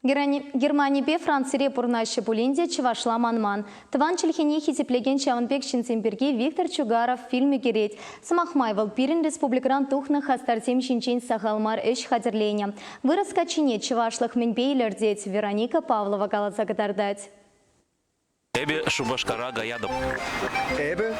Германипе Францире пурӑнаҫҫӗ пулин те чӑвашла манман. Тӑван чӗлхене хисеплекен ҫавӑн пек ҫынсем пирки Виктор Чугаров фильм ӳкерет. Сӑмах май, вӑл пирӗн республикӑран тухнӑ хастарсем ҫинчен сахал мар ӗҫ хатӗрленӗ. Вырӑс каччине чӑвашлӑх мӗнпе илӗртет, Вероника Павлова каласа кӑтартать. Эпӗ Шупашкара каятӑп. Эпӗ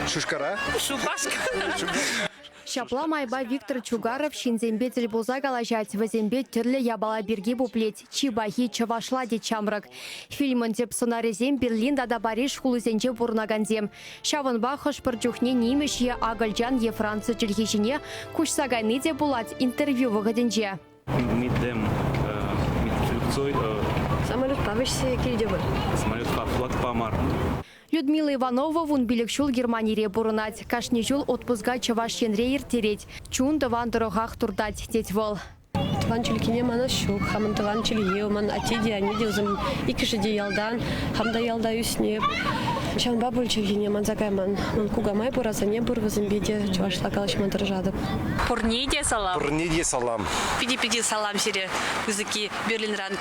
Шушкара. Шупашкар. Ҫапла майпа Виктор Чугаров ҫынсемпе тӗл пулса калаҫать, вӗсемпе тӗрлӗ япала пирки пуплет. Чи пахи чӑвашла тет ҫамрӑк. Фильмӑн тӗп сӑнарӗсем Берлин тата Париж хулисенче пурӑнакансем. Ҫавӑнпа хӑш-пӗр чухне нимӗҫ е акӑлчан е франци чӗлхи ҫине куҫса кайни те пулать интервью вӑхӑтӗнче. Mit dem mit Flugzeug Самолетпа вӗҫсе килтӗмӗр. Самолетпа флотпа мар. Людмила Иванова 15 ҫул Германире пурӑнать. Кашни ҫул отпуска Чӑваш Енре ирттерет. Чун тӑван тӑрӑхах туртать, тет вӑл. Тӑван чӗлхене манас ҫук. Хамӑн тӑван чӗлхе, ман атте те, анне те вӗсем иккӗшӗ те ялтан. Хам та ялта ӳснӗ. Ҫавӑнпа пуль чӗлхене манса кайман. Ман кукамай пур, асанне пур, вӗсемпе те чӑвашла калаҫма тӑрӑшатӑп. Пурне те салам. Пурне те салам. Питӗ-питӗ салам сире, пысӑкки Берлинран.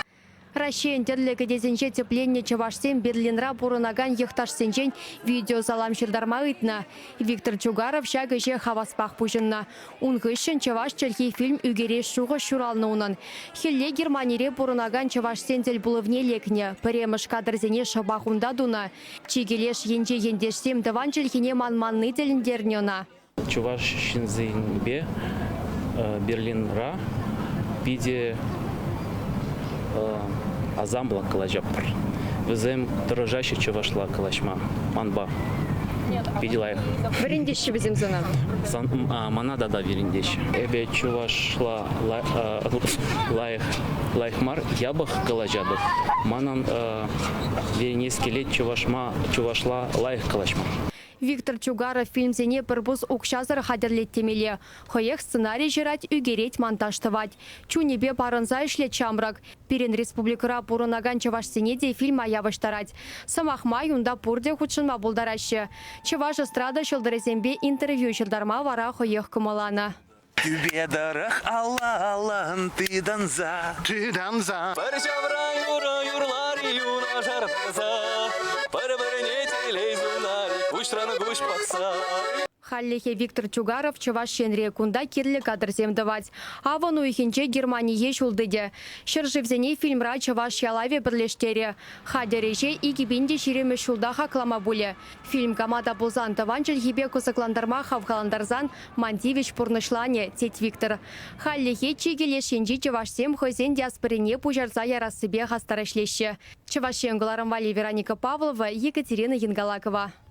Раҫҫейӗн тӗрлӗ кӗтесӗнче тӗпленнӗ чӑвашсем Берлинра пурӑнакан йӑхташсенчен видеосалам ҫыртарма ыйтнӑ. Виктор Чугаров ҫак ӗҫе хаваспах пуҫӑннӑ. Ун хыҫҫӑн чӑваш чӗлхи фильм ӳкерес шухӑш ҫуралнӑ унӑн. Хӗлле Германире пурӑнакан чӑвашсен тӗлпулӑвне лекнӗ. Пӗрремӗш кадрсене шӑпах унта тунӑ. Чикӗ леш енче ентешсем тӑван чӗлхене манманни тӗлӗнтернӗ ӑна. Чӑваш ҫынсемпе Берлинра питӗ асамлӑ калаҫатпӑр. Вӗсем тӑрӑшаҫҫӗ чӑвашла калаҫма манпа. Питӗ лайӑх. Вӗрентеҫҫӗ вӗсем сана? Мана та вӗрентеҫҫӗ. Эпӗ чӑвашла лайӑх, лайӑх мар, япӑх калаҫатӑп. Манӑн вӗренес килет чӑвашла лайӑх калаҫма. Виктор Чугаров фильмсене пӗр пус укҫасӑр хатӗрлет темелле. Хӑех сценари ҫырать, ӳкерет, монтаж тӑвать. Чунӗпе парӑнса ӗҫлет ҫамрӑк. Пирӗн республикӑра пурӑнакан чӑвашсене те фильма явӑҫтарать. Сӑмах май, унта пурте хутшӑнма пултараҫҫӗ. Чӑваш эстрада ҫӑлтӑрӗсемпе интервью ҫыртарма вара хӑех кӑмӑлланӑ. Тӳпе тӑрӑх алла-аллӑн тытӑнса Тытӑнса Пӗр ҫавра юрӑ юрлар-и юнашар тӑрса Пӗр-пӗрне телей сунар-и куҫран куҫ пӑхса. Хальлӗхе Виктор Чугаров Чӑваш Енре кунта кирлӗ кадрсем тӑвать. Авӑн уйӑхӗнче Германие ҫул тытӗ. Ҫӗршывсене фильмра чӑваш ялавӗ пӗрлештерӗ. Хатӗр ӗҫе 2020 ҫулта хаклама пулӗ. Фильм кама та пулсан тӑван чӗлхепе кӑсӑклантарма хавхалантарсан ман тивӗҫ пурнӑҫланӗ, тет Виктор. Хальлӗхе чикӗ леш енчи чӑвашсем хӑйсен диаспорине пуҫарса ярассипе хастар ӗҫлеҫҫӗ. Чӑваш Ен кӑларӑм валли Вероника Павлова, Екатерина Янгалакова.